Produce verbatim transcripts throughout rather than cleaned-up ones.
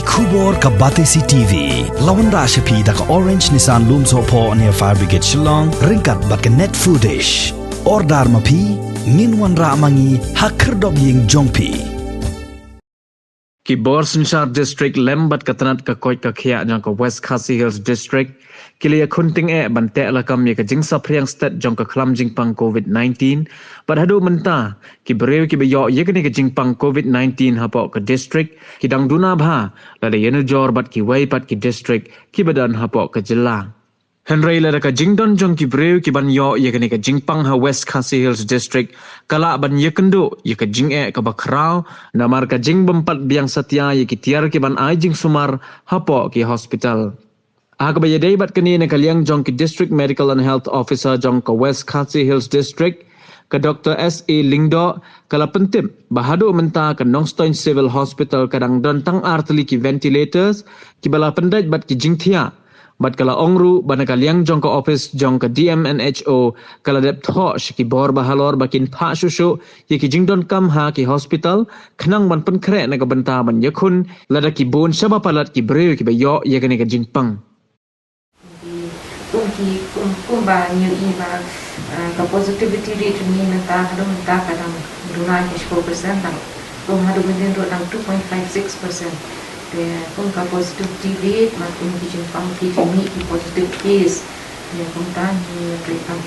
Khubor ka Batesi T V. La wanrah sha phi da ka Orange Nissan Lumsohphoh near Fire Brigade Shillong, ryngkat bad ka Net Foodish. Order ma phi, ngin wanrah ma ngi ha khyrdop ïing jong phi. Ki bor synshar district lem bad ka tnat ka koit ka khiah jong ka West Khasi Hills District ki la ïakhun tyngeh ban teh lakam ïa ka jingsaphriang stet jong ka khlam jingpang covid nineteen. Bad haduh mynta ki briew kiba ïoh ïa kane ka jingpang covid nineteen hapoh ka district ki dang duna bha lada ïanujor bad kiwei pat ki district kiba don hapoh ka jylla. Hynrei lada ka jingdon jong ki briew kiban ïoh ïa kane ka jingpang ha West Khasi Hills District ka lah ban ïakynduh ïa ka jingeh kaba khraw namar ka jingbympat biang satia ïa ki tiar kiban ai jingsumar hapoh ki hospital. Ha kaba ïadei bad kane, na ka liang jong ki District Medical and Health Officer jong ka West Khasi Hills District, ka Doctor S A Lyngdoh, ka la pyntip ba haduh mynta ka Nongstoiñ Civil Hospital ka dang don tang ar tylli ki ventilators kiba la pyndait bad ki jingthiah. Bad ka la ong ruh ba na ka liang jong ka ophis jong ka D M and H O ka la dep thoh sha ki bor bahalor ba kin phah shuh shuh ïa ki jingdonkam ha ki hospital khnang ban pynkhreh na ka bynta ban ïakhun lada ki bun shaba palat ki briew kiba ïoh ïa kane ka jingpang. Kum ki, kum, kumba ngi ïohi ba, ah, ka positivity rate jong ngi mynta, haduh mynta ka dang duna hynñiewphew percent, dang, kum haduh mynnin ruh dang two point five six percent. Te kum ka positivity rate, bad kum ki jingpang, ki jingmih ki positive case, te kumta ngi ïa trei tam.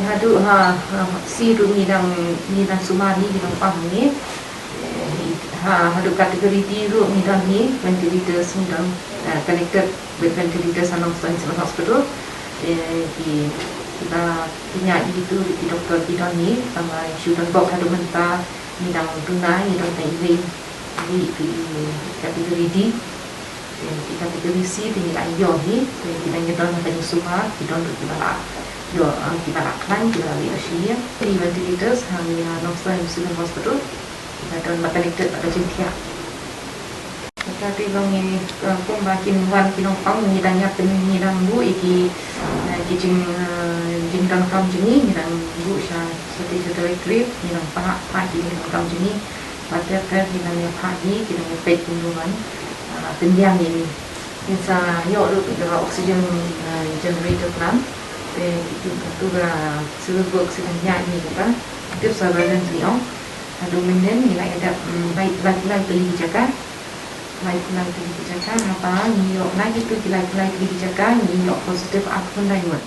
Haduh ha, ha, shi ruh ngi dang, ngi dang sumar hi, ngi dang pang hi. Ha, haduh category D ruh ngi don hi, ventilators ngi don, eh, connected with ventilators ha Nongstoiñ Civil Hospital. Eh, ki, kiba pynïaid ïa kitu ruh ki doktor ki don hi, tangba shu don bok haduh mynta ngi dang duna, ngi don tang iwei, iwei ïa ki category D. Eh, ki category C te ngi la ïoh hi, te ki dang ïa don ha ka jingsumar, ki don ruh kiba la ïoh, eh, kiba la khlaiñ, kiba la leit sha ïing. Ki ventilators ha ngi ha Nongstoiñ Civil Hospital. Ba don ba connected ba ka jingthiah. Kata te ba ngi, eh, kumba kin wan ki nongpang ngi dang ïa pyn, ngi dang buh ïa ki, eh, ki jing, eh, jingdonkam jong ngi, ngi dang buh sha Shatei Directorate, ngi dang phah, phah ki jingdonkam jong ngi. Bad ter ter ngi dang ïa phah hi, ngi dang ïa peit kumno ban, eh, pynbiang ïa ngi. Ngin sa ïoh ruh kata ka oxygen, eh, generator plant. Te kito ka Civil Works ki dang ïa ngi kata. Tip sa ba dang ngi ong. Haduh mynnin ngi la ïa dep, mm, lai, lai, laiphew lai tylli ki jaka. Laiphew lai tylli ki jaka, haba ngi ïoh na kito ki laiphew lai tylli ki jaka, ngi ïoh positive arphew khyndai ngut.